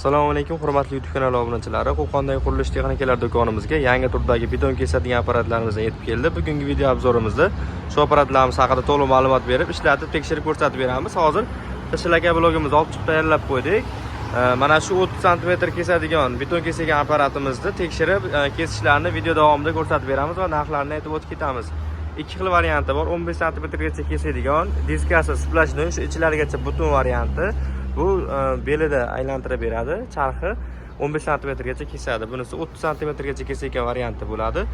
Assalomu alaykum, hurmatli YouTube kanali obunachilari. Qo'qondagi qurilish texnikalar do'konimizga yangi turdagi beton kesadigan apparatlarimiz yetib keldi. Bugungi video обзор imizda shu apparatlarimiz haqida to'liq ma'lumot berib, ishlatib, tekshirib ko'rsatib beramiz. Hozir shlaka blogimizni olib chiqib tayyorlab qo'ydik. Mana shu 30 sm kesadigan beton kesadigan apparatimizni tekshirib, kesishlarni video davomida ko'rsatib beramiz va narxlarini aytib o'tib ketamiz. Ikki xil varianti bor: 15 santimetrgacha kesadigan, diskasi сплошной, shu ichlarigacha butun varianti. Bu belida aylantirib beradi, charxi 15 santimetrgacha kesadi. Bunisi 30 santimetrgacha kesadigan varianti bo'ladi.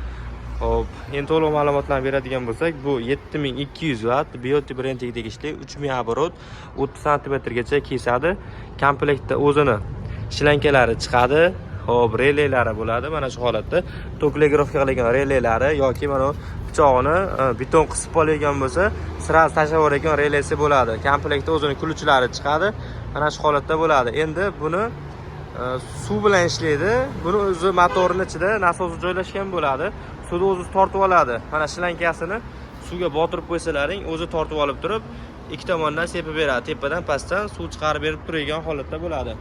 Xo'p, endi to'liq ma'lumotlarni beradigan bo'lsak, bu 7200 vatt, Bioti brendiga tegishli, 3000 оборот, 30 santimetrgacha kesadi. Komplektda o'zini shlankalari chiqadi. Xo'p, relelari bo'ladi mana shu holatda. Tok регулировка qilingan relelari yoki mana bu pichog'ini beton qisib olgan bo'lsa, сразу tashlab yuboradigan relesi bo'ladi. Komplektda o'zini ключ lari chiqadi. Mana shu holatda bo'ladi. Endi buni suv bilan ishlaydi. Buni o'zi motorini ichida nasosi joylashgan bo'ladi. Suvni o'zi tortib oladi. Mana shlankasini suvga botirib qo'ysalaring, o'zi tortib olib turib, ikki tomondan sepib beradi. Tepadan, pastdan suv chiqarib berib turadigan holatda bo'ladi.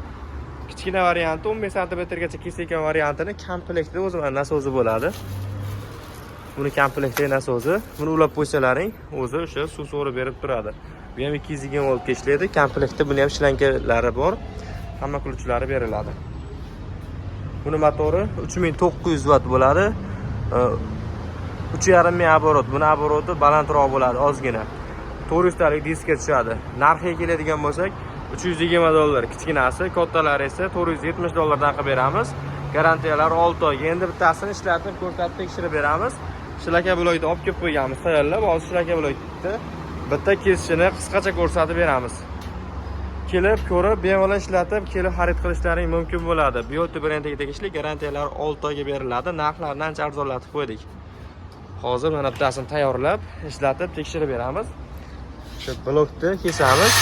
Kichkina varianti, 15 santimetrgacha kesadigan variantini komplektda o'zi mana nasosi bo'ladi. Buni komplektdagi nasosi. Buni ulab qo'ysalaring, o'zi o'sha suv so'rib berib turadi. Bu ham 220 voltga ishlaydi. Komplektda buni ham shlankalari bor. Hamma ключ lari beriladi. Buni motori 3900 vatt bo'ladi. 3,5 ming оборот. Buni оборот i balandroq bo'ladi ozgina. 400 talik diska tushadi. Narxiga keladigan bo'lsak, 320 dollar kichkinasi, kattalari esa 470 dollardan qilib beramiz. Garantiyalar 6 oy. Endi bittasini ishlatib, ko'rsatib, tekshirib beramiz. Shlaka blokni olib kelib qo'yganmiz tayyorlab. Hozir shlaka blokni bitta kesishini qisqacha ko'rsatib beramiz. Kelib, ko'rib, bemalol ishlatib, kelib xarid qilishlaring mumkin bo'ladi. Bioti brendiga tegishli, garantiyalar 6 oyga beriladi. Narxlarni ancha arzonlatib qo'ydik. Hozir mana bittasini tayyorlab, ishlatib, tekshirib beramiz. Shu blokni kesamiz.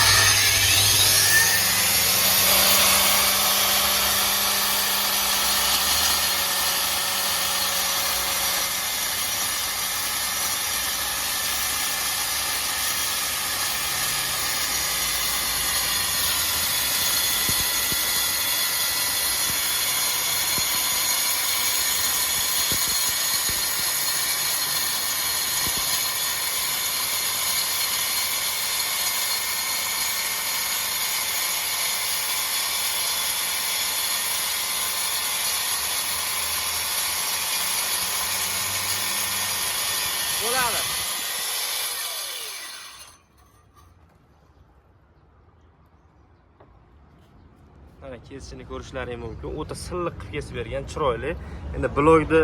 Bo'ladi. Mana kesishini ko'rishlaring mumkin. O'ta silliq qilib kesib bergan, chiroyli. Endi blogda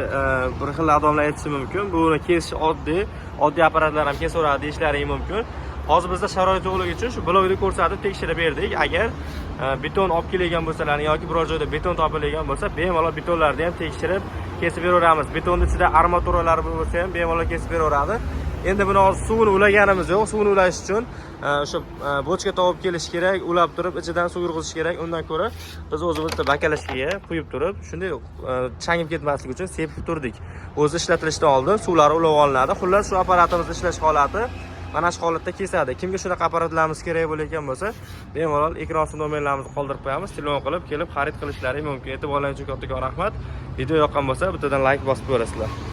bir xil odamlar aytishi mumkin, buni kesish oddiy, oddiy apparatlar ham kesaveradi deyishlaring mumkin. Hozir bizda sharoit yo'qligi uchun shu blogda ko'rsatib tekshirib berdik. Agar beton olib kelgan bo'lsalaring yoki biror joyda beton topilgan bo'lsa, bemalol betonlarni ham tekshirib kesib beraveramiz. Betonni ichida armaturalar bo'lsa ham bemalol kesib beraveradi. Endi buni hozir suvini ulaganimiz yo'q. Suvini ulash uchun o'sha bochka topib kelish kerak, ulab turib ichidan suv yurg'izish kerak. Undan ko'ra biz o'zimiz bitta bakalashkaga quyib turib, shunday changib ketmasligi uchun sepib turdik. O'zi ishlatilishidan oldin suvlari ulab olinadi. Xullas, shu apparatimiz ishlash holati mana shu holatda kesadi. Kimga shunaqa apparatlarimiz kerak bo'layotgan bo'lsa, bemalol ekran ostida nomerlarimizni qoldirib qo'yamiz. Telefon qilib, kelib xarid qilishlari mumkin. E'tiborlaringiz uchun kattakon rahmat. Video yoqqan bo'lsa, bittadan like bosib ko'rasizlar.